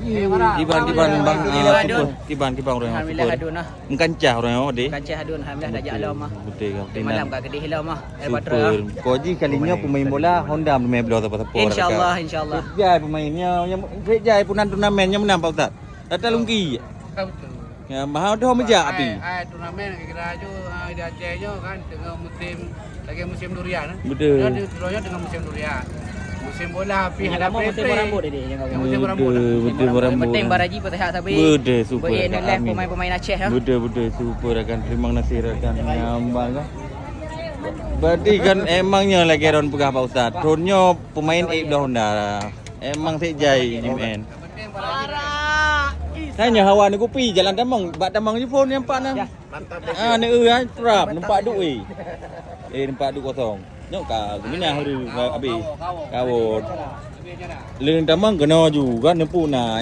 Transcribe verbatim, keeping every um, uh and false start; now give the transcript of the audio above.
Kiban, kiban, bang, ah, super. Kiban, kiban orang yang super. Alhamdulillah, adun lah. Meukancah orang yang deh. Kancah adun, alhamdulillah, dah jak lom ah. Betul, betul. Malam ka keudeh lom ah. Super. Kau ji kali nyoe pemain bola Honda meumeubloe sapa-sapa. Insyaallah, insyaallah. Jai pemainnya, yang jai pun turnamen yang menang Pak Ustaz. Data lungki. Betul. Ya, mahal tu meujak api. Ai, ai, turnamen kira-kira aju, ah, di Aceh nyoe kan tengah musim, lagi musim durian, eh. Betul. Dia di, dia dengan musim durian. Musim bola api. Ini hadapi lama musim api. Berambut ini, yang musim berambut. Betul, betul, berambut. Penting baraji patah sabi. Betul, super. Beri nilai amin. Pemain-pemain Aceh, ha. Betul, betul, super rakan. Terima kasih rakan. Nyambang kan. Berarti kan emangnya lagi Ron peugah Pak Ustaz. Ronnya pemain eh belah Honda. Emang sik jai ni men. Tanya hawa ni kupi jalan tamong, bak tamong je phone nampak nang. Ah, ni eh ai trap nampak duit. Eh nampak duit kosong. Nyok ka guna hari habis. Kawot. Leng tamong kena juga neupuna.